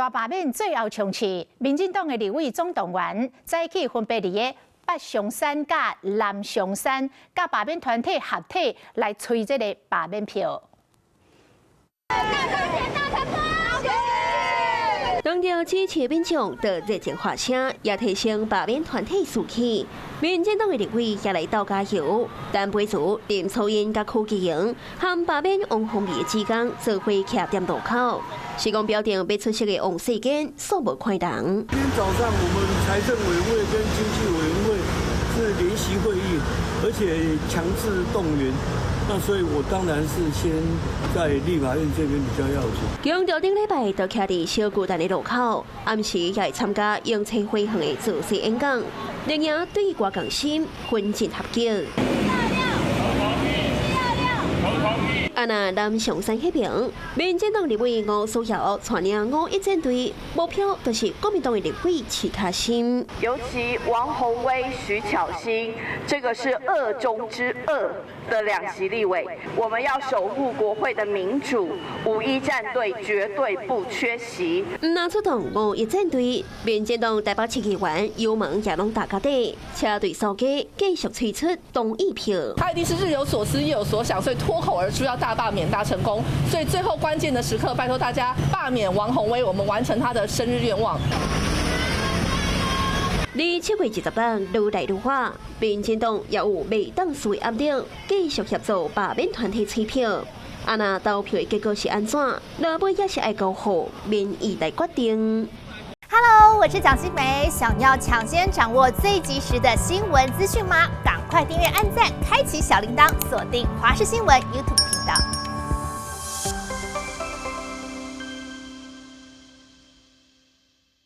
大罷免最後衝刺，民進黨的立委總動員早起分別佇个北松山佮南松山，佮罷免團體合體來催這個罷免票。大大當著支持民眾的熱情發聲，也提升罷免團體士氣。民進黨的立委也來鬥加油，陳培慈、林楚茵佮柯繼瑩和罷免王鴻薇的志工做伙徛踮路口，是講表定欲出席的王世堅煞無看人。今天早上我們財政委員會跟經濟委員會是聯席會議，而且強制動員。那所以我當然是先在立法院這邊比較要緊。強調頂禮拜就徛佇小巨蛋的路口，暗時也會參加榮翠花園的造勢演講，連夜對外共心，奮進合擊。啊，那南松山彼邊，民進黨立委吳思瑤帶領五一戰隊，目標就是國民黨的立委徐巧芯。尤其王鴻薇、徐巧芯，這個是惡中之惡的兩席立委，我們要守護國會的民主，五一戰隊絕對不缺席。毋但出動五一戰隊，民進黨台北市議員游門也攏大家底，車隊掃街繼續催出同意票。他一定是日有所思夜有所想，所以脫口而出要大罷免大成功。所以最後關鍵的時刻，拜託大家罷免王鴻薇，我們完成他的生日願望。離7月20日愈來愈熱，民進黨也有袂當輸的壓力，繼續協助罷免團體催票。啊，若投票的結果是按怎，落尾也是愛交予民意來決定。 Hello，我是蔣新梅，想要搶先掌握最及時的新聞資訊嗎？趕快訂閱、按讚、開啟小鈴鐺，鎖定華視新聞 YouTube 頻道。